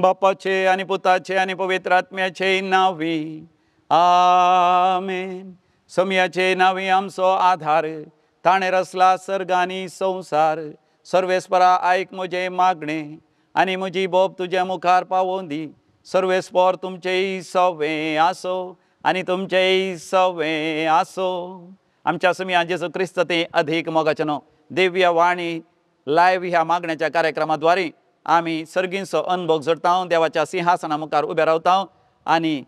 बापाचे आनी पुताचे आनी पवित्र आत्म्याचे नांवी आमेन। सोमयाचे नांवी आमचो आधार, ताणें रचला सर्ग आनी संवसार। सर्वेस्परा आयक म्हजें मागणें आनी म्हजी बोब तुज्या मुखार पावोवं दी। सर्वेस्पर तुमचेय सवें आसो आनी तुमचेय सवें आसो। आमच्या सोमया जेजू क्रिस्त ते अधीक मोगाचें न्हू दिव्य वाणी लायव्ह ह्या मागण्याच्या कार्यक्रमा द्वारे आमी सर्गींचो अनभोग जोडटा, देवाच्या सिंहासना मुखार उबे रावता आनी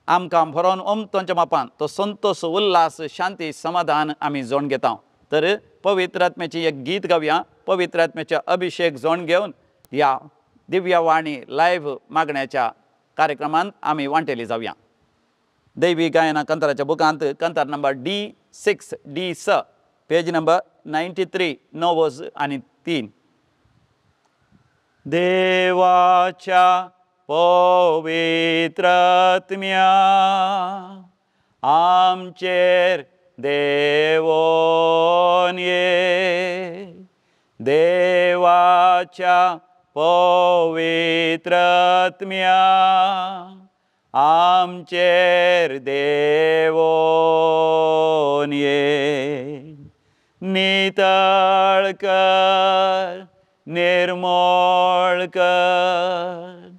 आमकां भरोन ओमतोंच्या मापान तो संतोष उल्हास शांती समाधान आमी जोड घेता। तर पवित्र आत्म्याची एक गीत गावया, पवित्र आत्म्याचे अभिषेक जोड घेवन ह्या दिव्यवाणी लायव्ह मागण्याच्या कार्यक्रमांत आमी वांटेली जावया। दैवी गायना कंतराच्या बुकांत कंतर number D6 D6 page number 93 9 आनी 3। देवाच्या पवित्र आत्म्या आमचेर देवोन ये, देवाच्या पवित्र आत्म्या आमचेर देवोन ये। नितळ कर, निर्मळ कर,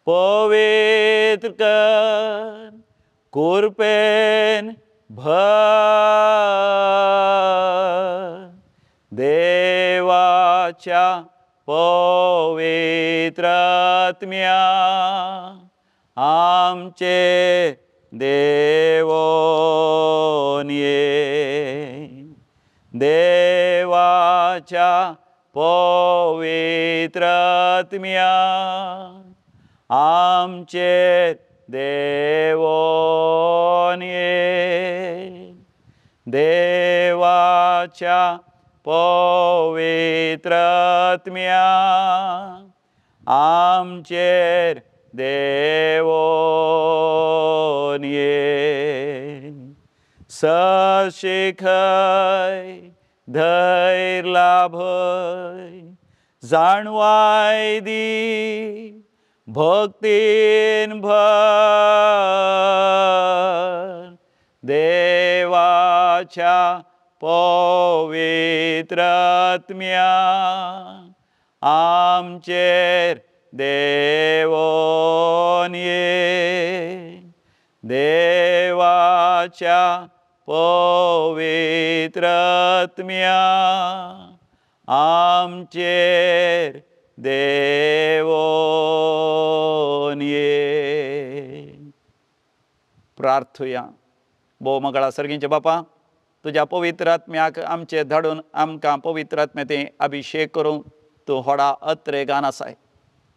पवित्र कर, कृपेन भर। देवाच्या पवित्र आत्म्या आमचे देवोन ये, देवाच्या पवित्र आत्म्या आमचे देवोन ये, देवाच्या पवित्र आत्म्या आमचेर देवोन ये। सशिखय धैर्य लाभय जाणवाय दी भक्तीन भर। देवाच्या पवित्र आत्म्या आमचेर देवोन ये, देवाच्या पवित्र आत्म्या आमचेर देवोन ये। प्रार्थुया। भोव मंगळा सर्गींचे बापा, तुज्या पवित्र आत्म्याक आमचे धाडून आमकां पवित्र आत्म्या ते अभिषेक करूंक तूं व्हडा अत्रेगान आसाय।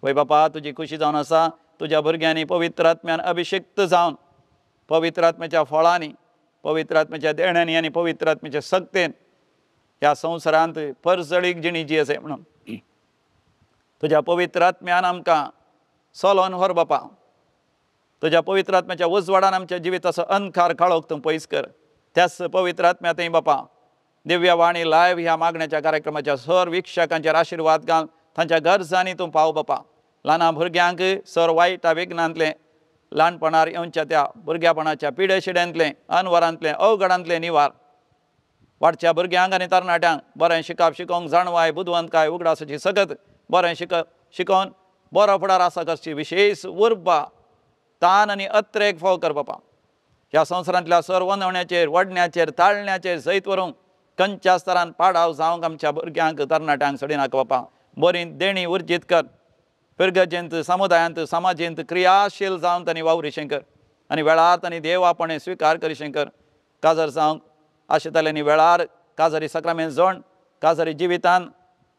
वय बापा, तुजी खुशी जावन आसा तुज्या भुरग्यांनी पवित्र आत्म्यान अभिषेक्त जावन पवित्र आत्म्याच्या फळांनी, पवित्र आत्म्याच्या देण्यांनी आनी पवित्र आत्म्याच्या सक्तेन ह्या संवसारांत परजळीक जिणी जी आसा म्हणून तुज्या पवित्र आत्म्यान आमकां सोलोन व्हर बापा। तुज्या पवित्र आत्म्याच्या उजवाडान आमच्या जिविताचो अंधकार काळोख तूं पयस कर। त्याच पवित्र आत्म्या थंय बापा दिव्यवाणी लायव्ह ह्या मागण्याच्या कार्यक्रमाच्या सर वीक्षकांचेर आशिर्वाद घाल, तांच्या गरजांनी तूं पाव बापा। ल्हान भुरग्यांक सर वायट विघ्नांतलें, ल्हानपणार येवच्या त्या भुरग्यापणाच्या पिडेशिड्यांतलें, अनवरांतलें, अवघडांतलें निवार। वाडच्या भुरग्यांक आनी तरणाट्यांक बरें शिकप शिकोवंक जाणवाय, बुदवंतकाय, उगडासाची सगत बरें शिकोवन बरो फुडार आसा करची विशेष उर्बा, तान आनी अत्रेक फाव कर बापा। ह्या संवसारांतल्या सर वनवण्याचेर, वडण्याचेर, ताळण्याचेर जैत व्हरूंक खंयच्या स्तरान पाडाव जावंक आमच्या भुरग्यांक तरणाट्यांक सोडिनाका बापा। बरी देणी उर्जीत कर, पिरगजेंत, समुदायांत, समाजेंत क्रियाशील जावन तांणी वावरिशें कर आनी वेळार तांणी देवापणे स्विकार करिशें कर। काजार जावंक आशिताल्यांनी वेळार काजारी सक्रामेंत जोण, काजारी जिवितान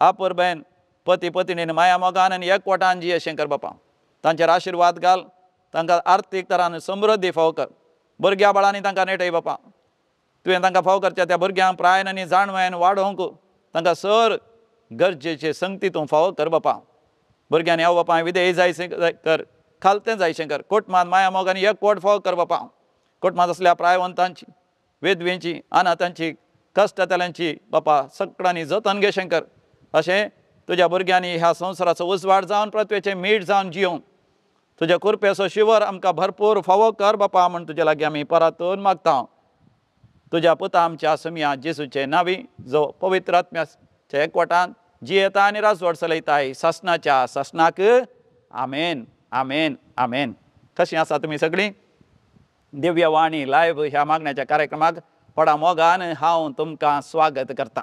आपुरबेन पती पतिणीन माया मोगान आनी एकवटान जियेशें कर बापा। तांचेर आशिर्वाद घाल, तांकां आर्थीक तरान समृद्धी फाव कर। भुरग्या बाळांनी तांकां नेटय बापा। तुवें तांकां फाव करच्या त्या भुरग्यांक प्रायन आनी जाणवायन वाडोवंक तांकां सर गरजेचे संगती तूं फावो कर बापा। भुरग्यांनी हांव बापा विधेय जायशें कर, खालतें जायशें कर। कोटमान माया मोग आनी एकवट फावो कर बापा। कोटमांत आसल्या प्रायवंतांची, वेदवेंची, अनाथांची, कश्टांतल्यांची बापा सगळ्यांनी जतन घेशें कर। अशें तुज्या भुरग्यांनी ह्या संवसाराचो उजवाड जावन पृथ्वेचें मीठ जावन जियोंक तुज्या कृपेचो शिवर आमकां भरपूर फावो कर बापा म्हूण तुज्या लागीं आमी परतून मागता। तुज्या पुता आमच्या सुमया जेजूचे नांवी जो पवित्र आत्म्याच्या एकवटान जियेता आनी राजवट चलयताय सासणाच्या सासणाक आमेन आमेन आमेन। कशीं आसा तुमी सगळीं? दिव्य वाणी लायव्ह ह्या मागण्याच्या कार्यक्रमाक व्हडा मोगान हांव तुमकां स्वागत करता।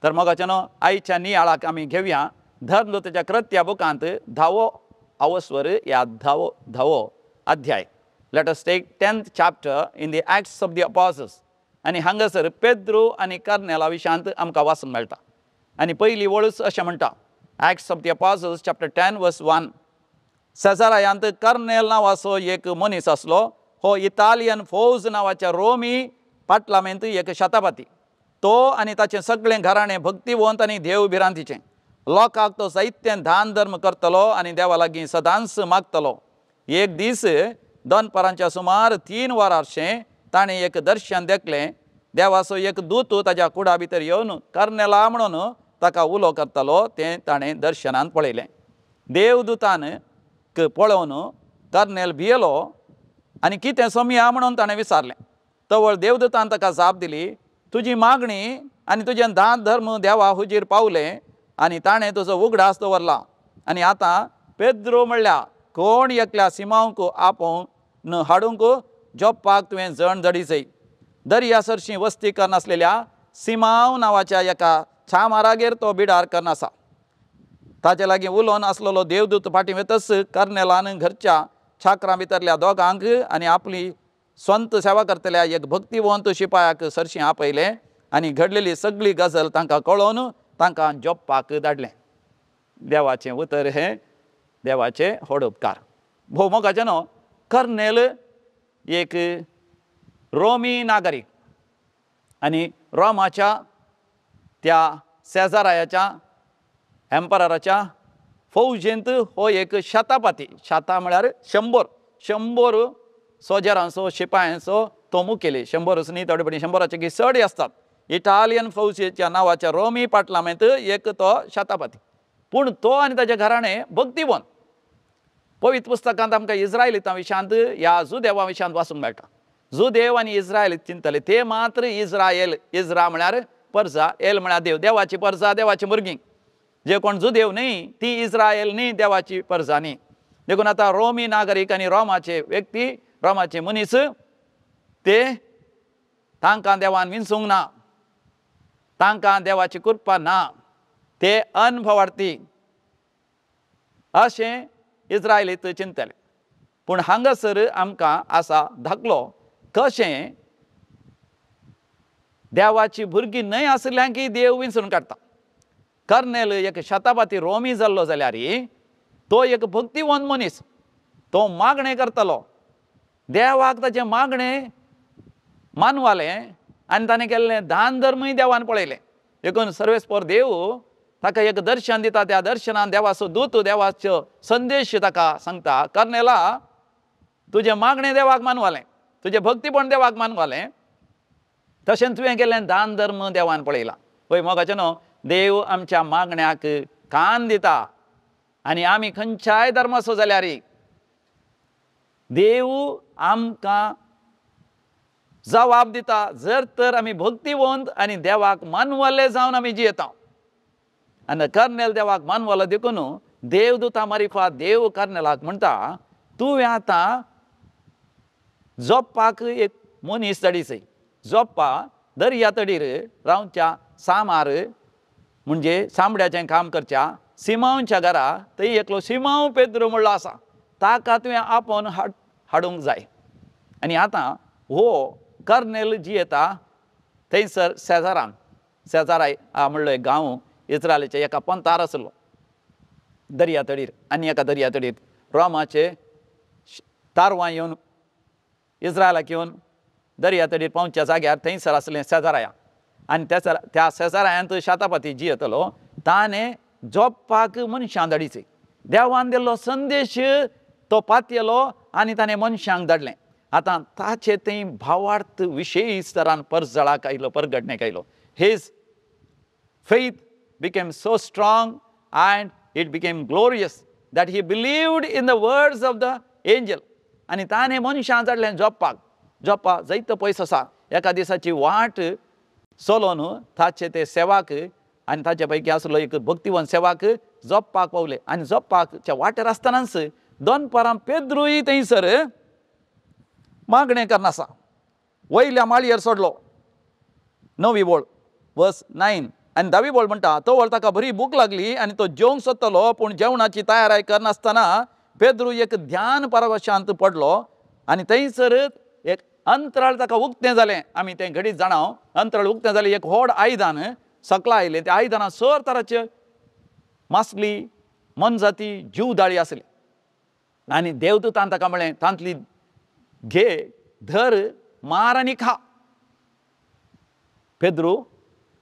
तर मोगाचे न्हू आयच्या नियाळाक आमी घेवया धर्मदूताच्या कृत्या बुकांत धावो अवस्वर या धावो अध्याय। Let us take 10th chapter in the Acts of the Apostles. आनी हांगासर पेद्रू आनी कर्नेला विशांत आमकां वाचूंक मेळटा। आनी पयली वळूच अशें म्हणटा, Acts of the Apostles chapter 10 verse 1। सेजारायांत Cornell नांवाचो एक मनीस आसलो, हो इटालियन फौज नांवाच्या रोमी पाटलामेंत एक शतापाती। तो आनी ताचें सगळें घराणें भक्तिवंत आनी देव भिरांतीचें। लोकांक तो जायतें दान धर्म करतलो आनी देवा लागीं सदांच मागतलो। एक दीस दनपारांच्या सुमार 3 वरांचें ताणें एक दर्शन देखलें। देवाचो एक दूत ताज्या कुडा भितर येवन कर्नेला म्हणून ताका उलो करतालो तें ताणें दर्शनान पळयलें। देवदूतान पळोवन कर्नेल भियेलो आनी कितें सोमया म्हणून ताणें विचारलें। तवळ देवदूतान ताका जाप दिली, तुजी मागणी आनी तुजें दान धर्म देवा हुजीर पावलें आनी ताणें तुजो उगडास दवरला। आनी आतां पेद्रो म्हणल्या कोण एकल्या सिमांवक आपोवन हाडूंक जोप्पाक तुवें जण धडीचय। दर्या सरशी वस्ती करनासलेल्या सिमांव नांवाच्या एका छामारागेर तो बिडार करनासा। ताचे लागीं उलोवन आसलेलो देवदूत फाटीं वतच कर्नेलान घरच्या छाकरां भितरल्या दोगांक आनी आपली स्वंत सेवा करतल्या एक भक्तिवंत शिपायाक सरशीं आपयलें आनी घडलेली सगळी गजल तांकां कळोवन तांकां जोप्पाक धाडलें। देवाचें उतर हें देवाचें व्हड उपकार। भोव मोगाचें न्हू कर्नेल एक रोमी नागरीक आनी रोमाच्या त्या सेजारायाच्या एम्पराच्या फौजेंत हो एक शतापाती। शता म्हळ्यार 100 100 सोजरांचो शिपायांचो तो मुखेली। 100 न्ही थोडे पटी 100चे चड आसतात। इटालियन फौजेच्या नांवाच्या रोमी पाटलामेंत एक तो शतापाती। पूण तो आनी ताजे घराणें भक्तिवंत। पवित्र पुस्तकांत आमकां इस्रायलितां विशांत ह्या जुदेवा विशांत वाचूंक मेळटा। जुदेव आनी इस्रायलीत चिंतले ते मात्र इस्रायल, इस्रा म्हळ्यार परजा, एल म्हळ्यार देव, देवाची परजा, देवाची भुरगीं। जे कोण जुदेव न्ही ती इस्रायल न्ही, देवाची परजा न्ही। देखून आतां रोमी नागरीक आनी रोमाचे व्यक्ती, रोमाचे मनीस ते तांकां देवान विंचूंक ना, तांकां देवाची कृपा ना, ते अनभवार्थी अशें इस्रायलीत चिंतले। पूण हांगासर आमकां आसा धाकलो कशें देवाची भुरगीं न्हय आसल्यां की देव विंचून काडटा। कर्नेल एक शतापाती रोमी जाल्लो जाल्यार तो एक भक्तिवंत मनीस, तो मागणें करतालो, देवाक ताचें मागणें मानवालें आनी ताणें केल्लें दान धर्मूय देवान पळयलें। देखून सर्वेस्पर देव ताका एक दर्शन दिता। त्या दर्शनान देवाचो दूत देवाचो संदेश ताका सांगता, कर्नेला तुजें मागणें देवाक मानवालें, तुजें भक्तीपण देवाक मानवालें, तशें तुवें केल्लें दान धर्म देवान पळयला। पळय मोगाचें न्हू देव आमच्या मागण्याक कान दिता आनी आमी खंयच्याय धर्माचो जाल्यार देव आमकां जवाब दिता जर तर आमी भक्तिवंत आनी देवाक मानवले जावन आमी जियेता। आनी कर्नेल देवाक मानवलो देखून देवदूता मारिफात देव कर्नेलाक म्हणटा, तुवें आतां जोप्पाक एक मनीस धाडीचय। जोप्पा दर्या तडीर रावच्या सामार म्हणजे चामड्याचें काम करच्या सिमांवच्या घरा थंय एकलो सिमांव पेद्रो म्हणलो आसा, ताका तुवें आपोवन हाडूंक जाय। आनी आतां हो कर्नेल जियेता थंयसर सेजारान, सेजाराय म्हणलो एक गांव इस्रायलाच्या एका पंतार आसलो दर्या तडीर। आनी एका दर्या तडीर रोमाचे तारवां येवन इस्रायलाक येवन दर्या तडीर पावच्या जाग्यार थंयसर आसलें सेजाराया। आनी त्या सेजारायांत शतापाती जियेतलो ताणें जोप्पाक मनशां धाडीची। देवान दिल्लो संदेश तो पातयेलो आनी ताणें मनशांक धाडलें। आतां ताचे थंय भावार्थ विशेश तरान परजळाक आयलो, परगटणेक आयलो। His faith became so strong and it became glorious that he believed in the words of the angel. आनी ताणें मनशां धाडलें जोप्पाक. जोप्पा जायतो पयस आसा. एका दिसाची वाट चलोवन ताचे ते सेवाक आनी ताचे पैकी आसलो एक भक्तिवंत सेवाक जोप्पाक पावले. आनी जोप्पाकच्या वाटेर आसतनाच दनपारां पेद्रूय थंयसर मागणें करनासा वयल्या माळयेर सोडलो. 9वी वळ वर्स 9 आनी 10वी वळ म्हणटा तो वळ ताका बरी भूक लागली आनी तो जेवंक सोदतालो पूण जेवणाची तयाराय करनासतना पेद्रू एक ध्यान परवशांत पडलो आनी थंयसर एक अंतराळ ताका उक्तें जालें. आमी तें घडीत जाणाव अंतराळ उक्तें जालें. एक व्हड आयदन सकला आयलें. त्या आयदनां सर तराचे मासली मनजाती जीवदाळी आसली आनी देवदूतान ताका म्हळें तांतली घे धर मार आनी खा. पेद्रू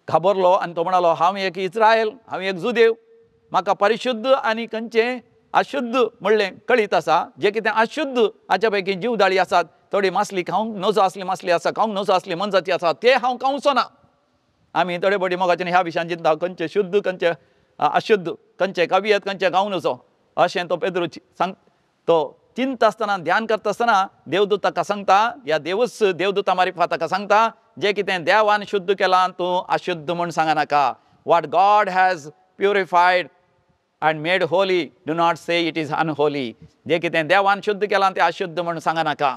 घाबरलो आनी तो म्हणालो हांव एक इस्रायल, हांव एक जुदेव, म्हाका परिशुद्ध आनी खंयचें अशुद्ध म्हणलें कळीत आसा. जें कितें अशुद्ध हाच्या पैकी जीवदाळी आसात, थोडी मासली खावंक नजो आसली मासली आसा, खावंक नजो आसली मनजाती आसा, ते हांव खावचो ना. आमी थोडे फावटी मोगाचें ह्या विशयान चिंता खंयचें शुद्ध खंयचें अशुद्ध, खंयचें कवियत खंयचें खावंक नजो अशें तो पेद्रू सांग तो चिंता आसतना ध्यान करता आसतना देवदूत ताका सांगता, ह्या देवूच देवदूता मारिफात ताका सांगता जें कितें देवान शुद्ध केलां तूं अशुद्ध म्हूण सांगनाका. What God has purified and made holy do not say it is unholy. जें कितें देवान शुद्ध केलां तें अशुद्ध म्हूण सांगनाका.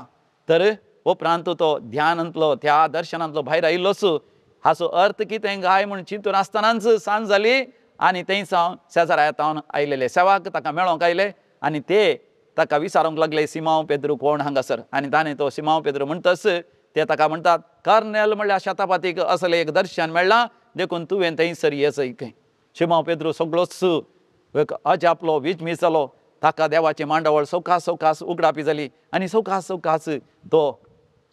तर उपरांत तो ध्यानांतलो त्या दर्शनांतलो भायर आयिल्लोच. हाचो अर्थ कितें काय म्हूण चिंतून आसतनाच सांज जाली आनी थंय सावन शेजारा येतावन आयलेले सेवाक ताका मेळोंक आयले आनी ते ताका विचारूंक लागले सिमांव पेद्रू कोण हांगासर. आनी ताणें तो सिमांव पेद्रू म्हणटच ते ताका म्हणटात कर्नेल म्हणल्यार शतापातीक असलें एक दर्शन मेळ्ळां देखून तुवें थंयसर येचय खंय. सिमांव पेद्रू सगळोच एक अजापलो, विजमीत जालो. ताका देवाची मांडावळ सवकास सवकास उगडापी जाली आनी सवकास सवकास तो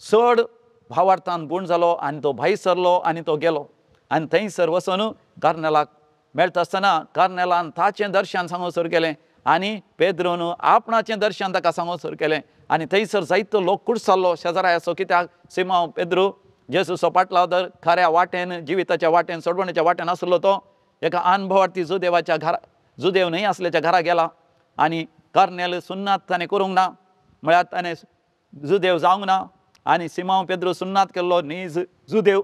चड भावार्थान गूण जालो आनी तो भायर सरलो आनी तो गेलो. आनी थंयसर वचून कर्नेलाक मेळटा आसतना कर्नेलान ताचें दर्शन सांगूंक सुरू केलें आनी पेद्रून आपणाचें दर्शन ताका सांगूंक सुरू केलें. आनी थंयसर जायतो लोक कुडसाल्लो शेजाराचो कित्याक सिमांव पेद्रू जेजूचो पाटलाव तर खऱ्या वाटेन जिविताच्या वाटेन सोडवणेच्या वाटेन आसलो तो एका अनभवार्थी जुदेवाच्या घरा जुदेव न्हय आसल्याच्या घरा गेला आनी कर्नेल सुन्नात ताणें करूंक ना म्हळ्यार ताणें जुदेव जावंक ना आनी सिमांव पेद्रू सुन्नात केल्लो न्ही जुदेव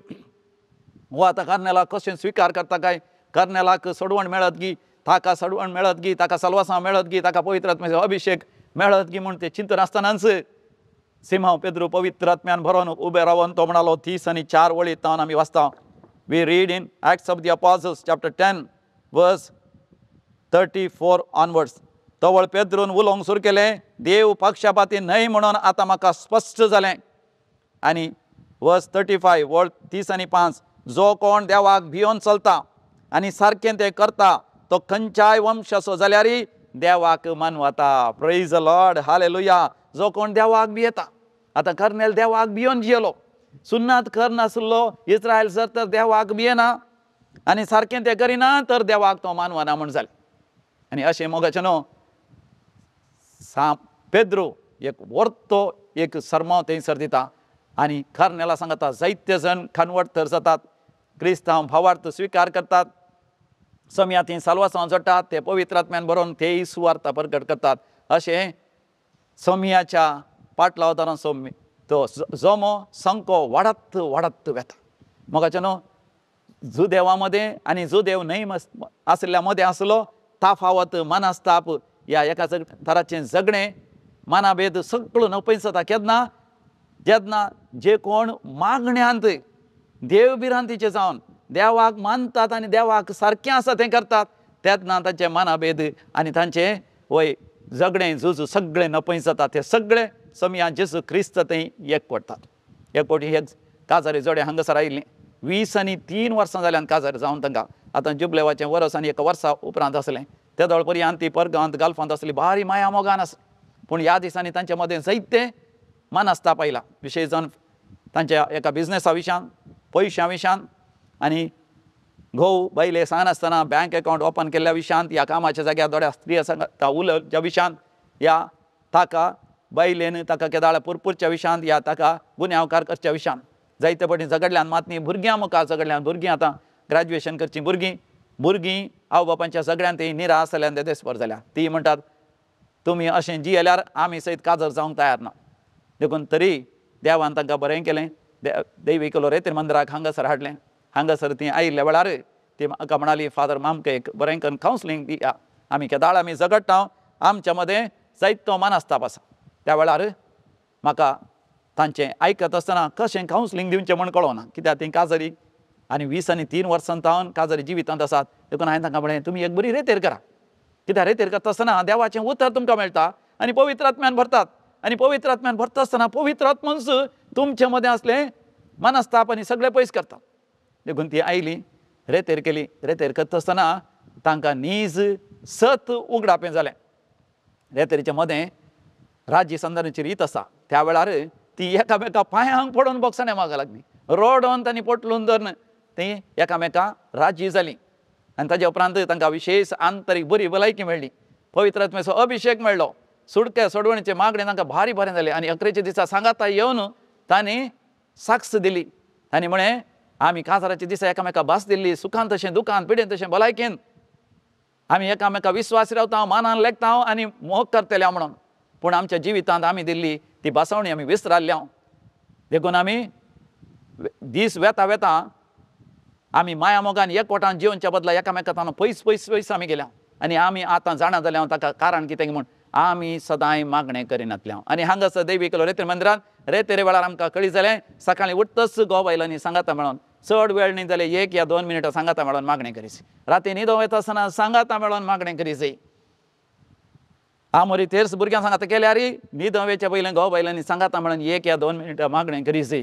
हो आतां कर्नेलाक कशें स्विकार करता काय, कर्नेलाक सोडवण मेळत गी, ताका सोडवण मेळत गी, ताका सलवासां मेळत गी, ताका पवित्र आत्म्याचो अभिशेक मेळत गी म्हूण ते चिंतून आसतनाच सिमांव पेद्रू पवित्र आत्म्यान भरोन उबे रावन तो म्हणालो 30 आनी 4 वळी तावन आमी वाचता. We read in Acts of the Apostles chapter 10 verse 34 onwards. तवळ पेद्रून उलोवंक सुरू केलें देव पक्षपाती न्हय म्हणून आतां म्हाका स्पश्ट जालें. आनी वर्स 35 वळ 30 आनी 5 जो कोण देवाक भियोन चलता आनी सारकें तें करता तो खंयच्याय वंशाचो जाल्यारय देवाक मानवता. Praise the Lord, hallelujah. जो कोण देवाक भियेता. आतां कर्नेल देवाक भियोन जियेलो, सुन्नात करनासलो इस्रायल जर तर देवाक भियेना आनी सारकें तें करिना तर देवाक तो मानवना म्हूण जालें. आनी अशें मोगाचें न्हू सा पेद्रू एक वर्तो एक सरमाव थंयसर दिता आनी कर्नेला सांगता जायते जण कन्वर्ट तर जातात, क्रिस्तांव भावार्थ स्विकार करतात, समया थंय साल्वासांव जोडटात, ते पवित्र आत्म्यान बरोवन तेय सुवार्ता प्रगट करतात. अशें समयाच्या पाटलावतारांचो तो जमो संको वाडत वाडत वेता. मोगाचें न्हू जुदेवा मदें आनी जुदेव न्हय आसल्या मदें आसलो ताफावत मनस्ताप ह्या एका तराचें झगडें मानाभेद सगळो नपयत जाता. केन्ना जेन्ना जे कोण मागण्यांत देव भिरांतीचे जावन देवाक मानतात आनी देवाक सारकें आसा तें करतात तेन्ना तांचे मानाभेद आनी तांचे वय झगडें झूज सगळें नपयत जाता. ते सगळे समया जेजू क्रिस्त थंय एक पडटात. एक फावटी एक काजारी जोडे हांगासर आयिल्लीं 20 आनी 3 वर्सां जाल्यान काजार जावन तांकां आतां जुबलेवाचें वरस आनी एका वर्सा उपरांत आसलें. ते दोळ पर्यंत ती परगांवांत गाल्फांत आसली भारी माया मोगान आसा. पूण ह्या दिसांनी तांचे मदें जायते मनस्ताप आयला, विशेश जावन तांच्या एका बिजनेसा विशयान, पयशां विशयान आनी घोव बायले सांगनासतना बँक अकावंट ओपन केल्ल्या विशयांत, ह्या कामाच्या जाग्यार थोड्या स्त्रिया सांगता उलोवच्या विशयांत, ह्या ताका बायलेन ताका केदाळ पुरपुरच्या विशयांत, ह्या ताका गुन्यांवकार करच्या विशयांत जायते फावटी झगडल्यान. मात न्ही भुरग्यां मुखार झगडल्यान, भुरगीं आतां ग्रॅज्युएशन करचीं भुरगीं भुरगीं आवय बापांच्या सगळ्यान ती निराश जाल्यान देस्पर जाल्या. ती म्हणटात तुमी अशें जियेल्यार आमी सयत काजर जावंक तयार ना. देखून तरी देवान तांकां बरें केलें. देवीक लोरेतेर मंदिराक हांगासर हाडलें. हांगासर ती आयिल्ल्या वेळार ती म्हाका म्हणाली, फादर आमकां एक बरें करून कावन्सिलींग दिया, आमी केदाळ आमी झगडटा, आमच्या मदें जायतो मनस्ताप आसा. त्या वेळार म्हाका तांचें आयकत आसतना कशें कावन्सिलींग दिवचें म्हूण कळना, कित्याक ती काजरी आनी 20 आनी 3 वर्सां तावन काजरी जिवितांत आसात. देखून हांवें तांकां म्हळें तुमी एक बरी रेतेर करा, कित्याक रेतेर करता आसतना देवाचें उतर तुमकां मेळटा आनी पवित्र आत्म्यान भरतात आनी पवित्र आत्म्यान भरता आसतना पवित्र आत्मन्स तुमचे मदें आसलें मनस्ताप आनी सगळें पयस करता. देखून ती आयली, रेतेर केली. रेतेर करता आसतना तांकां नीज सत उगडापें जालें. रेतेरीच्या मदें राज्य संदानाची रीत आसा. त्या वेळार ती एकामेका पांयांक पडून बोगसणें मागूंक लागली, रडोन तांणी पोटलून धरून ती एकामेका राजी जाली. आनी ताजे उपरांत तांकां विशेश आंतरीक बरी भलायकी मेळ्ळी, पवित्र आत्म्याचो अभिशेक मेळ्ळो, सुटके सोडवणीचे मागणें तांकां भारी बरें जालें. आनी अकरेच्या दिसा सांगाता येवन तांणी साक्ष दिली. तांणी म्हळें आमी काजाराच्या दिसा एकामेका भास दिल्ली, सुखान तशें दुखान, पिडेन तशें भलायकेन आमी एकामेका विस्वास रावता, मानान लेखता आनी मोग करतले म्हणून. पूण आमच्या जिवितांत आमी दिल्ली ती भासावणी आमी विसराल्ल्या. देखून आमी दीस वेता वेता आमी माया मोगान एकवटान जिवनच्या बदला एकामेकान पयस पयस पयस आमी गेल्या. आनी आमी आतां जाणा जाल्या ताका कारण कितें म्हूण आमी सदांय मागणें करिनातल्या. आनी हांगासर देवीक रेतेर मंदिरांत रेतेरे वेळार आमकां कळी जालें, सकाळीं उठतच घोव बायलांनी सांगाता मेळोन, चड वेळ न्ही जाल्यार 1 या 2 मिनटां सांगाता मेळोन मागणें करीच. राती न्हिदो वयता आसतना सांगाता मेळोन मागणें करीच. आमोरी तेर्स भुरग्यां सांगाता केल्यार न्हिदो वेच्या पयलें घोव बायलांनी सांगाता मेळोन 1 या 2 मिनटां मागणें करीच.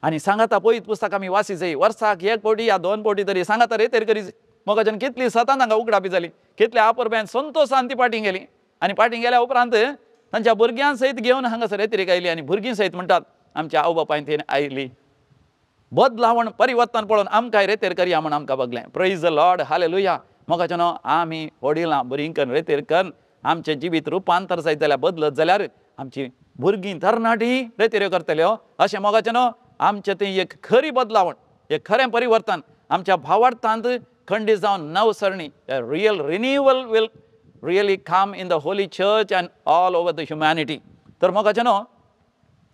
आनी सांगाता पयत पुस्तक आमी वाची जाय, वर्साक 1 फावटी या 2 फावटी तरी सांगाता रेतेर करीच. मोगाच्यान कितली सतां तांकां उगडापी जाली, कितल्या आपुरब्यान संतोशान ती पाटीं गेली. आनी पाटीं गेल्या उपरांत तांच्या भुरग्यां सयत घेवन हांगासर रेतेरीक आयली. आनी भुरगीं सयत म्हणटात आमच्या आवय बापायन थंय आयली बदलावण परिवर्तन पळोवन आमकां रेतेर करया म्हूण आमकां बगलें. प्रेज the Lord, hallelujah. मोगाच्यान आमी व्हडिलां बरीं करून रेतेर करून आमचें जिवीत रुपांतर जायत जाल्यार, बदलत जाल्यार आमची भुरगीं तरणाटीं रेतेऱ्यो करतल्यो. अशें मोगाच्यान आमचें तें एक खरी बदलावण, एक खरें परिवर्तन आमच्या भावार्थांत खंडीत जावन नवसरणी, real renewal will really come in the holy church and all over the humanity. तर मोगाच्यान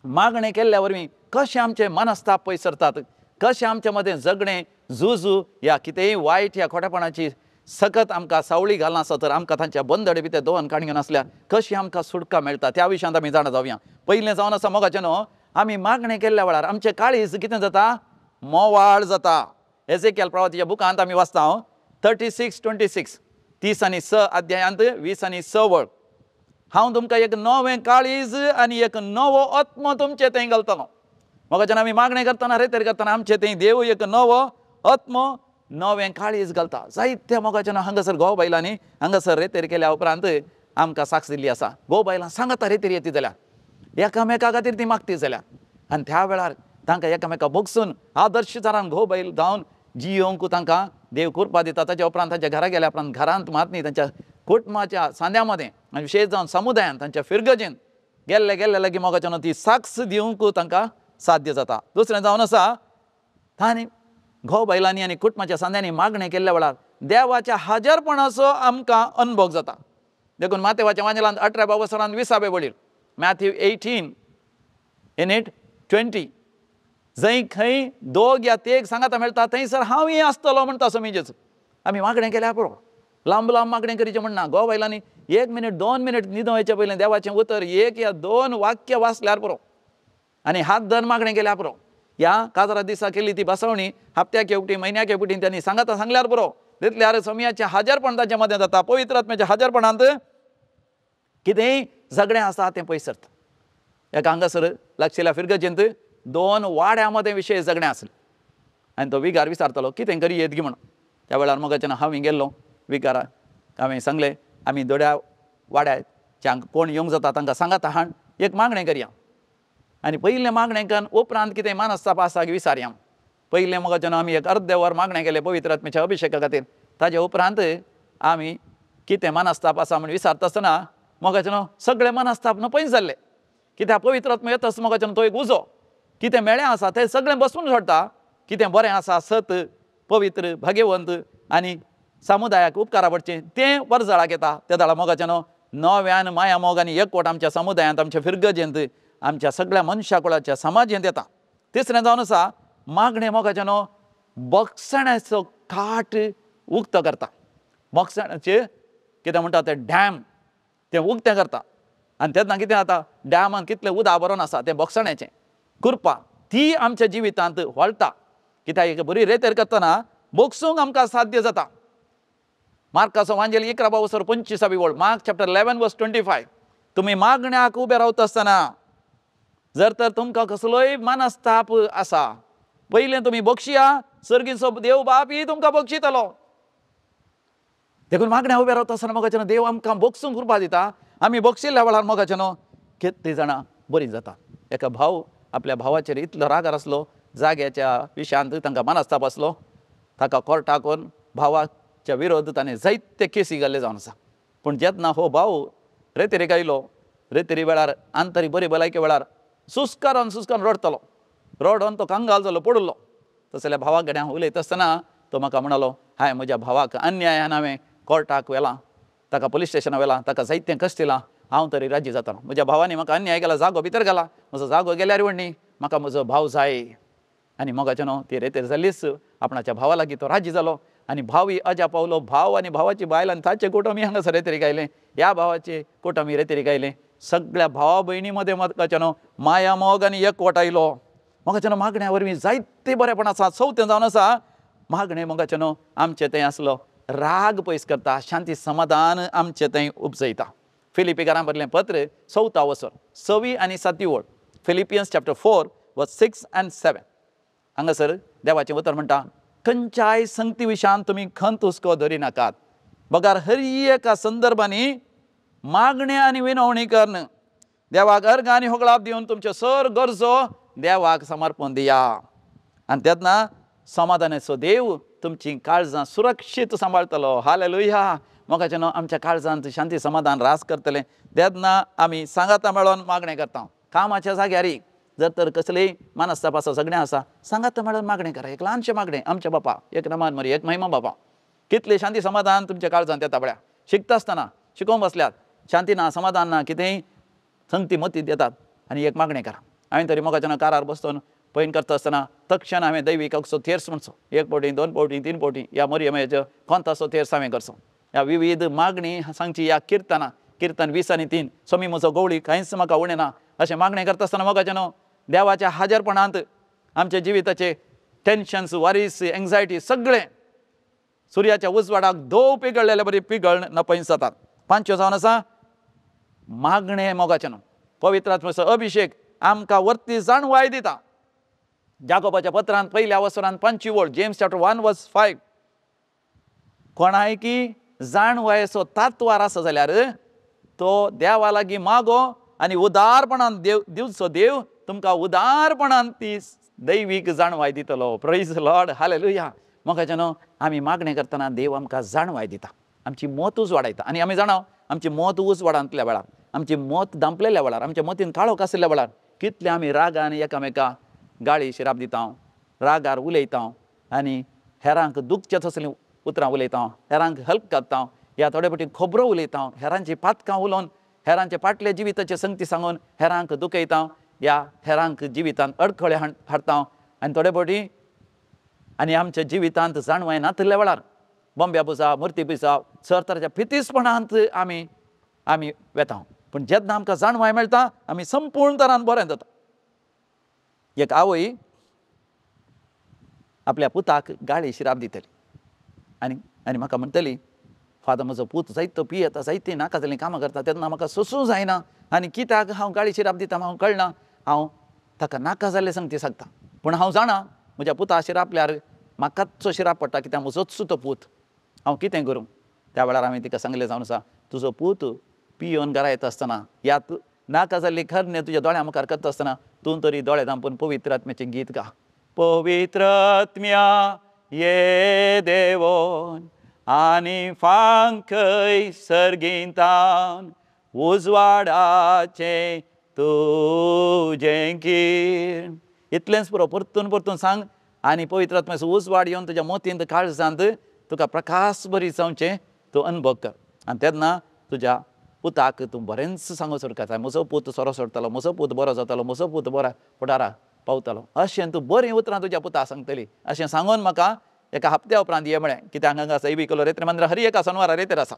मागणें केल्ल्या वरवीं कशें आमचें मनस्ताप पयस सरतात, कशें आमचे मदें झगडें झुजू या कितेंय वायट या खोटेपणाची सकत आमकां सावळी घालना आसा तर आमकां तांच्या बंदडे भितर दोन काणयो नासल्यार कशी आमकां सुटका मेळटा त्या विशयांत आमी जाणा जावया. पयलें जावन आसा मोगाचें न्हू, आमी मागणें केल्ल्या वेळार आमचें काळीज कितें जाता, मोवाळ जाता. एजेकियल प्रवातीच्या बुकांत आमी वाचता 36:26, 36 अध्यायांत 26 वळ, हांव तुमकां एक नवें काळीज आनी एक नवो आत्मो तुमचे थंय घालतलो. मोगाच्यान आमी मागणें करतना रेतेर करतना आमचे थंय देव एक नवो आत्मो नवें काळीज घालता. जायत्या मोगाच्यान हांगासर घोव बायलांनी हांगासर रेतेर केल्या उपरांत आमकां साक्ष दिल्ली आसा. घोव बायलां सांगता रेतेर येती जाल्यार एकामेका खातीर ती मागती जाल्यार, आनी त्या वेळार तांकां एकामेका भोगसून आदर्श जारान घोव बायल जावन जियोंक तांकां देव कृपा दिता. ताच्या उपरांत तांच्या घरा गेल्या उपरांत घरांत मात न्ही, तांच्या कुटुंबाच्या सांद्या मदें आनी विशेश जावन समुदायान तांच्या फिरगजेन गेल्ले गेल्ले लागीं मोगाच्यान ती साक्ष दिवंक तांकां साध्य जाता. दुसरें जावन आसा तांणी घोव बायलांनी आनी कुटुंबाच्या सांद्यांनी मागणें केल्ल्या वेळार देवाच्या हाजरपणाचो आमकां अनुभव जाता. देखून मातेवाच्या वांजेलांत 18 वसरांत 20 वळीर, मॅथ्यू 18:20, जंय खंय दोग या तेग सांगाता मेळटा थंयसर हांवूय आसतलो म्हणटा स्वामी जेजू. आमी मागणें केल्यार पुरो, लांब लांब मागणें करीचें म्हणना. घोव बायलांनी 1 मिनट 2 मिनट न्हिदों वयचे पयलें देवाचें उतर 1 या 2 वाक्य वाचल्यार पुरो आनी हात धरून मागणें केल्यार पुरो. ह्या काजरा दिसा केली ती बसवणी हप्त्याक एकटी म्हयन्याक एकटी त्यांनी सांगाता सांगल्यार पुरो. तितल्यार स्वामयाचें हाजरपण ताच्या मदें जाता. पवित्र आत्म्याच्या हाजरपणांत कितेंय झगडें आसा तें पयस सरता. एका हांगासर लागशिल्ल्या फिरगजेंत 2 वाड्या मदें विशय झगडें आसलें आनी तो विगार विचारतालो कितें करी येत गी म्हणून. त्या वेळार मोगाच्यान हांव गेल्लो विगाराक, हांवें सांगलें आमी दोड्या वाड्याच्यांक कोण येवंक जाता तांकां सांगाता हाण एक मागणें करया आनी पयलें मागणें करून उपरांत कितें मानस्ताप आसा विचारया. पयलें मोगाच्यान आमी एक अर्दे वर मागणें केलें पवित्र आत्म्याच्या अभिशेका खातीर. ताजे उपरांत आमी कितें मानस्ताप आसा म्हूण विचारता आसतना मोगाच्यान सगळें मानस्ताप न्हू पयस जाल्लें. कित्याक पवित्र आत्मा येताच मोगाच्यान तो एक उजो कितें मेळें आसा तें सगळें बसून सोडटा. कितें बरें आसा सत पवित्र भाग्यवंत आनी समुदायाक उपकारा पडचें तें वरजळाक येता. त्या दाळा मोगाच्यानो नव्यान माया मोग आनी एकवट आमच्या समुदायांत, आमच्या फिरगजेंत, आमच्या सगळ्या मनशा कुळाच्या समाजेंत येता. तिसरें जावन आसा मागणें मोगाच्यानो बक्षण्याचो काट उक्तो करता. बक्षण्याचे कितें म्हणटा तें डॅम तें उक्तें करता. आनी तेन्ना कितें जाता, डॅमान कितलें उदक भरून आसा तें बक्षण्याचें कृपा ती आमच्या जिवितांत व्हळटा. कित्याक एक बरी रेतेर करतना बक्षूंक आमकां साध्य जाता. मार्काचो वांजेल 11:25 ओळ, मार्क चॅप्टर 11:25. तुमी मागण्याक उबे रावता आसतना जर तर तुमकां कसलोय मनस्ताप आसा, पयलें तुमी बक्षया, सर्गीचो देव बापय तुमकां बक्षितलो. देखून मागण्या उबे रावता आसतना मोगाच्यानो देव आमकां बक्षूंक कृपा दिता. आमी बक्षिल्ल्या वेळार मोगाच्यानो कितलीं जाणां बरीं जाता. एका भाव आपल्या भावाचेर इतलो रागार आसलो, जाग्याच्या विशयांत तांकां मनस्ताप आसलो, ताका कोर्टाक भावाच्या विरोध ताणें जायते केसी घाल्ले जावन आसा. पूण जेन्ना हो भाव रेतेरीक आयलो, रेतेरी वेळार आंतरी बरी भलायके वेळार सुस्कारान सुस्कारान रडटलो, रडोन तो कंगाल जालो, पडिल्लो. तसल्या भावा कडेन हांव उलयता आसतना तो म्हाका म्हणालो, हांवें म्हज्या भावाक अन्यायान हांवें कोर्टाक व्हेलां, ताका पोलीस स्टेशनाक व्हेलां, ताका जायतें कश्ट दिलां, हांव तरी राजी जातालो. म्हज्या भावांनी म्हाका अन्याय केला, जागो भितर घाला, म्हजो जागो गेल्यार व्हडणी म्हाका म्हजो भाव जाय. आनी मोगाचें न्हू ती रेतेर जालीच, आपणाच्या भावा लागीं तो राजी जालो. आनी भावूय अजा पावलो, भाव आनी भावाची बायल आनी ताचे कुटुंबी हांगासर रेतेरीक आयलें, ह्या भावाचे कुटुंबी रेतेरीक आयलें. सगळ्या भावा भयणी मदें मोगाचें न्हू माया मोग आनी एकवट आयलो. मोगाचें न्हू मागण्या वरवीं जायते बरेपण आसा. चवथें जावन आसा मागणें मोगाचें न्हू आमचें थंय आसलो राग पयस करता, शांती समाधान आमचें थंय उपजयता. फिलिपीकारां बरलें पत्र 4 वसर 6 आनी 7 ओळ, फिलिपियन्स चॅप्टर 4 वर्स 6 आनी 7. हांगासर देवाचें उतर म्हणटा, खंयच्याय संगती विशयान तुमी खंत हुस्को धरी नाकात, बगर हर एका संदर्भांनी मागणें आनी विनवणी करून देवाक अर्घ आनी होगळाप दिवन तुमच्यो सर गरजो देवाक समर्पण दिया. आनी तेन्ना समाधानाचो देव तुमची काळजां सुरक्षीत सांबाळटलो. हालेलुया. मोगाचें न्हू आमच्या काळजांत शांती समाधान रास करतलें. तेन्ना आमी सांगाता मेळोन मागणें करता. कामाच्या जाग्यार जर तर कसलेय मनस्ताप आसा, सगळें आसा, सांगाता मेळोन मागणें करा. एक ल्हानशें मागणें, आमच्या बापा एक नमान मरी एक महिमा बापा, कितलें शांती समाधान तुमच्या काळजांत येता. पळया शिकता आसतना शिकोवंक बसल्यात, शांती ना समाधान ना, कितेंय संगती मतींत येतात आनी एक मागणें करा. हांवें तरी मोगाच्या कारार बसतून पयन करता आसतना तक्षण हांवें दैवीक असो थेर्स म्हणचो, 1 फावटी 2 फावटी 3 फावटी ह्या मरियमाचो कोंताचो थेर्स हांवें करचो. ह्या विविध मागणी सांगची ह्या किर्तना, किर्तन 20 आनी 3, स्वामी म्हजो गवळी कांयच म्हाका उणें ना, अशें मागणें करता आसतना मोगाचें न्हू देवाच्या हाजरपणांत आमच्या जिविताचे टेन्शन्स, वारीस, एंग्जायटी सगळें सुर्याच्या उजवाडाक धोव पिगळलेले बरी पिगळ नपयस जातात. 5 जावन आसा मागणें मोगाचें न्हू पवित्र आत्म्याचो अभिशेक आमकां वर्ती जाणवाय दिता. जाकोबाच्या पत्रांत 1 वसरांत 5 ओळ, जेम्स चॅप्टर 1 वर्स 5, कोणायकी जाणवायेचो तात्वार आसा जाल्यार तो देवा लागीं मागो आनी उदारपणान देव दिवचो, देव तुमकां उदारपणान ती दैवीक जाणवाय दितलो. Praise Lord, hallelujah. मोगाचें न्हू आमी मागणें करतना देव आमकां जाणवाय दिता, आमची मत उजवाडायता. आनी आमी जाणा आमची मत उजवाडांतल्या वेळार, आमची मत दांपलेल्या वेळार, आमच्या मतीन काळोख आशिल्ल्या वेळार कितले आमी रागान एकामेका गाळी शिराप दिता, रागार उलयता आनी हेरांक दुखचे तसलीं उतरां उलयता, हेरांक हल्प करता, ह्या थोडे फावटी खबरो उलयता, हेरांची पातकां उलोवन, हेरांचे फाटले जिविताचे संगती सांगून हेरांक दुखयता, ह्या हेरांक जिवितांत अडखळे हाडटा. आनी थोडे फावटी आनी आमच्या जिवितांत जाणवाय नातिल्ल्या वेळार बॉम्ब्या पुजा, मुर्ती पुजा, सर तराच्या फितीसपणांत आमी आमी वेता. पूण जेन्ना आमकां जाणवाय मेळटा आमी संपूर्ण तरान बरें जाता. एक आवय आपल्या पुताक गाळी शिराप दितली आनी आनी म्हाका म्हणटली, फादर म्हजो पूत जायतो पियेता, जायतीं नाका जाल्लीं कामां करता, तेन्ना म्हाका सोसूं जायना आनी कित्याक हांव गाळी शिराप दिता हांव कळना, हांव ताका नाका जाल्लें सांगती सांगता, पूण हांव जाणा म्हज्या पुता शिरापल्यार म्हाकाचो शिराप पडटा, कित्याक म्हजोच तो पूत, हांव कितें करूं. त्या वेळार हांवें तिका सांगलें जावन आसा, तुजो पूत पियोन घरा येता आसतना ह्या नाका जाल्ली खरणे तुज्या दोळ्या मुखार करता आसतना तूं तरी दोळे धांपून पवित्र आत्म्याचें गीत गा. पवित्र आत्म्या ये देवोन आनी फांकय सर्गींतान उजवाडाचें तुजें किरण. इतलेंच पुरो, परतून परतून सांग आनी पवित्र आत्म्याचो उजवाड येवन तुज्या मोतींत काळजांत तुका प्रकाश बरी जावचें तूं अनुभव कर आनी तेन्ना तुज्या पुताक तूं बरेंच सांगू सोडटा, म्हजो पूत सोरो सोडटलो, म्हजो पूत बरो जातलो, म्हजो पूत बरो फुडाराक पावतलो, अशें तूं बरीं उतरां तुज्या पुताक सांगतली। अशें सांगून म्हाका एका हप्त्या उपरांत ये म्हळें, कित्याक हांगा आसा इबी कलो रेत्र मंदिर हर एका सनवारा रेतेर आसा,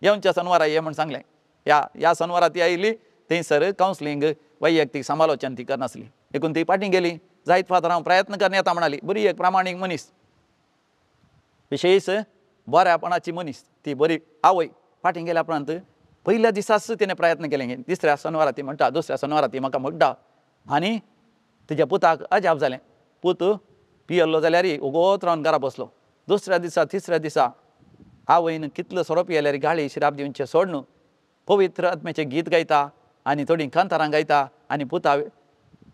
येवच्या सनवारा ये म्हूण सांगलें। ह्या ह्या सनवारा ती आयिल्ली थंयसर कावन्सिलींग वैयक्तीक समालोचन ती करनासली, देखून ती फाटीं गेली। जायत फादर हांव प्रयत्न करन येता म्हणाली, बरी एक प्रामाणीक मनीस, विशेश बऱ्यापणाची मनीस ती, बरी आवय। फाटीं गेल्या उपरांत पयल्या दिसाच तिणें प्रयत्न केले, तिसऱ्या सनवारा ती म्हणटा, दुसऱ्या सनवारा ती म्हाका म्हणटा आनी तिच्या पुताक अजाप जालें, पूत पियल्लो जाल्यार उगोत रावन घरा बसलो। दुसऱ्या दिसा तिसऱ्या दिसा आवयन कितलो सोरो पियल्यार गाळी शिराप दिवचें सोडून पवित्र आत्म्याचें गीत गायता आनी थोडीं कांतारां गायता आनी पुता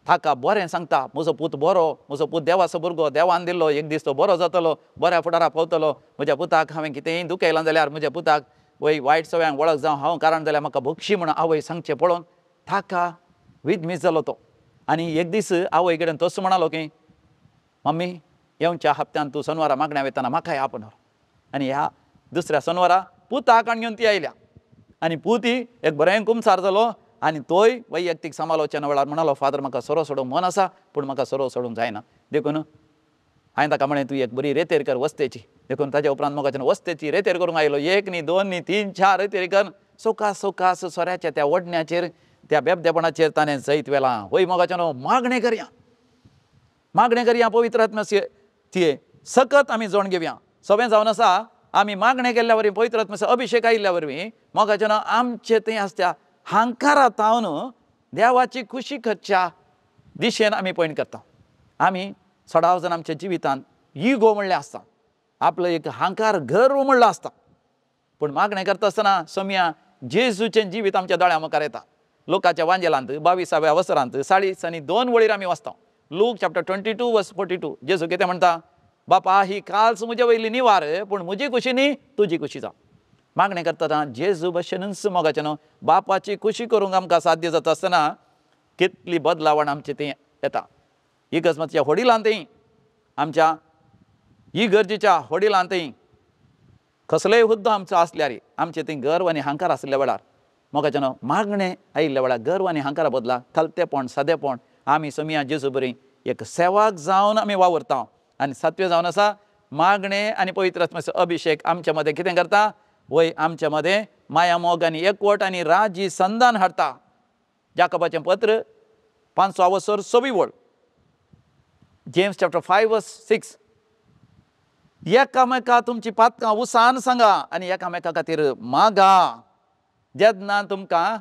ताका बरें सांगता, म्हजो पूत बरो, म्हजो पूत देवाचो भुरगो, देवान दिल्लो, एक दीस तो बरो जातलो, बऱ्या फुडारा पावतलो, म्हज्या पुताक हांवें कितेंय दुखयलां जाल्यार म्हज्या पुताक वय वायट सवयांक वळख जावं हांव कारण जाल्यार म्हाका भोगशी म्हूण आवय सांगचें पळोवन ताका विदमीस जालो तो। आनी एक दीस आवय कडेन तसो म्हणालो की मम्मी येवच्या हप्त्यान तूं सनवारा मागण्या वयतना म्हाकाय आपोवन व्हर। आनी ह्या दुसऱ्या सनवारा पुताक घेवन ती आयल्या आनी पुती एक बरें कुमसार जालो आनी तोय वैयक्तीक समालोचना वेळार म्हणालो, फादर म्हाका सोरो सोडूंक मन आसा पूण म्हाका सोरो सोडूंक जायना, देखून हांवें ताका म्हळें तूं एक बरी रेतेर कर वस्तेची। देखून ताज्या उपरांत म्हाका वस्तेची रेतेर करूंक आयलो, एक न्ही दोन न्ही तीन चार रेतेर कर, सोकास सोकास सोऱ्याच्या त्या ओडण्याचेर त्या बेबदेपणाचेर ताणें जैत व्हेलां। वय मोगाच्यानो मागणें करया, मागणें करया पवित्र आत्म्याचे ती सकत आमी जोण घेवया। सगळें जावन आसा आमी मागणें केल्ल्या वरवीं पवित्र आत्म्याचो अभिशेक आयिल्ल्या वरवीं मोगाच्यानो आमचे थंय आसता हांकारा तावन देवाची खुशी करच्या दिशेन आमी पयण करता। आमी सदांच जाण आमच्या जिवितांत इगो म्हणलें आसता, आपलो एक हांकार गर्व म्हणलो आसता, पूण मागणें करता आसतना सोम्या जेजूचें जिवीत आमच्या दोळ्यां मुखार येता। लोकाच्या वांजेलांत 22व्या वसरांत 40 आनी 2 वळीर आमी वाचता, लूक चॅप्टर 22 वर्स 42, जेजू कितें म्हणटा, बापा ही काल्स म्हजे वयली निवार पूण म्हजी खुशी न्ही तुजी खुशी जावं। मागणें करतना जेजू भशेनूच मोगाचें न्हू बापाची खुशी करूंक आमकां साध्य जाता आसतना कितली बदलावण आमची थंय येता। इगर्जमाच्या होडिलांतय आमच्या इगर्जेच्या होडिलांतय कसलोय हुद्दो आमचो आसल्यार आमचे थंय गर्व आनी हांकार आसल्या वेळार मोगाचें न्हू मागणें आयिल्ल्या वेळार गर्व आनी हांकारा बदला खालतेपण सादेपण आमी सोमया जेजू बरी एक सेवाक जावन आमी वावुरता। आनी सातवें जावन आसा मागणें आनी पवित्र आत्म्याचो अभिशेक आमच्या मदें कितें करता, वय आमच्या मदें माया मोग आनी एकवट आनी राजी संदान हाडटा। जाकोबाचें पत्र 5 वसर 6 वळ, जेम्स चॅप्टर 5 वर्स 6, एकामेका तुमची पातकां उसान सांगा आनी एकामेका खातीर मागा, जेन्ना तुमकां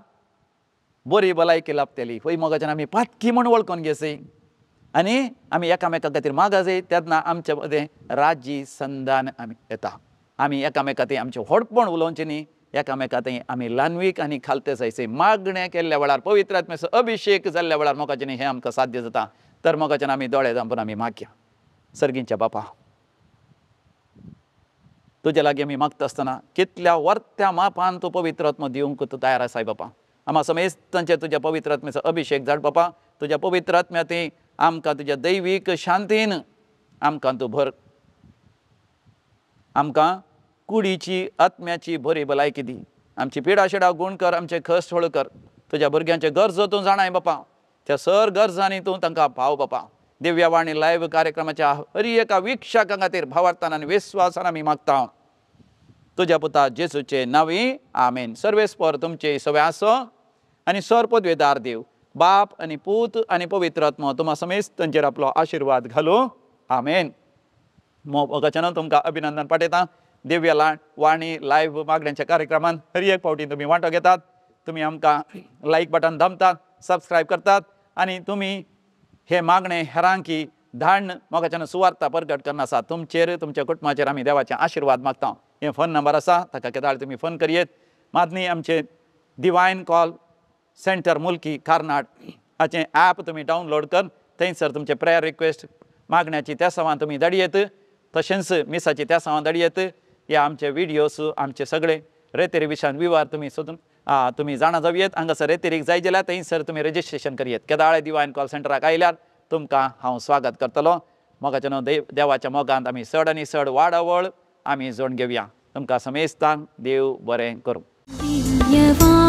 बरी भलायकी लाभतली। वय मोगाच्यान आमी पातकी म्हूण वळखून घेसी आनी आमी एकामेका खातीर मागा जाय, तेन्ना आमच्या मदें राजी संदान आमी येता। आमी एकामेका थंय आमचें व्हडपण उलोवचें न्ही, एकामेका थंय आमी ल्हानवीक आनी खालते जायचे। मागणें केल्ल्या वेळार पवित्र आत्म्याचो अभिशेक जाल्ल्या वेळार मोगाचें न्ही हें आमकां साध्य जाता। तर मोगाच्यान आमी दोळे धांपून आमी मागया। सर्गींच्या बापा, तुज्या लागीं आमी मागता आसतना कितल्या वर्त्या मापान तूं पवित्र आत्मो दिवंक तूं तयार आसाय बापा। आमा समेस्तांचेर तुज्या पवित्र आत्म्याचो अभिशेक धाड बापा, तुज्या पवित्र आत्म्या थंय आमकां तुज्या दैवीक शांतीन आमकां तूं भर, आमकां कुडीची आत्म्याची बरी भलायकी दी, आमची पिडा शिडा गुण कर, आमचे कश्ट हळू कर, तुज्या भुरग्यांचे गरजो तूं जाणाय बापा, त्या सर गरजांनी तूं तांकां पाव बापा। दिव्यवाणी लायव्ह कार्यक्रमाच्या हर एका वीक्षकां खातीर भावार्थान आनी विस्वासान आमी मागता तुज्या पुता जेजूचे नांवी, आमेन। सर्वेस्पर तुमचे सगळे आसो आनी सर पदवेदार देव बाप आनी पूत आनी पवित्र आत्मो तुमा समेस्तांचेर आपलो आशिर्वाद घालू, आमेन। मोगाच्यान तुमकां अभिनंदन पाठयता। दिव्य वाणी लायव्ह मागण्यांच्या कार्यक्रमांत हर एक फावटी तुमी वांटो घेतात, तुमी आमकां लायक बटन दामतात, सबस्क्रायब करतात आनी तुमी हे मागणे हेरांकी धाडण मोगाच्यान सुवार्ता प्रगट करना आसा। तुमचेर तुमच्या कुटुंबाचेर आमी देवाचे आशिर्वाद मागता। हे फोन नंबर आसा, ताका केदाळ तुमी फोन करयेत। मात न्ही आमचे divine call centre Mulki Karnat हाचें ॲप तुमी डावनलोड कर, थंयसर तुमचे प्रेयर रिक्वेस्ट मागण्याची त्या सवान तुमी धाडयेत, तशेंच मिसाची त्या सवान धाडयेत। ह्या आमचे विडियोज आमचे सगळे रेतेरी विशयान विवार तुमी सोदून तुमी जाणा जावयेत। हांगासर रेतेरीक जाय जाल्यार थंयसर तुमी रजिस्ट्रेशन करयेत। केदाळे डिवायन कॉल सेंटराक आयल्यार तुमकां हांव स्वागत करतलो। मोगाच्या न्हू देवाच्या मोगांत आमी चड आनी चड वाडावळ आमी जोड घेवया. तुमकां समेस्तांक देव बरें करूं. दिव्यवाणी.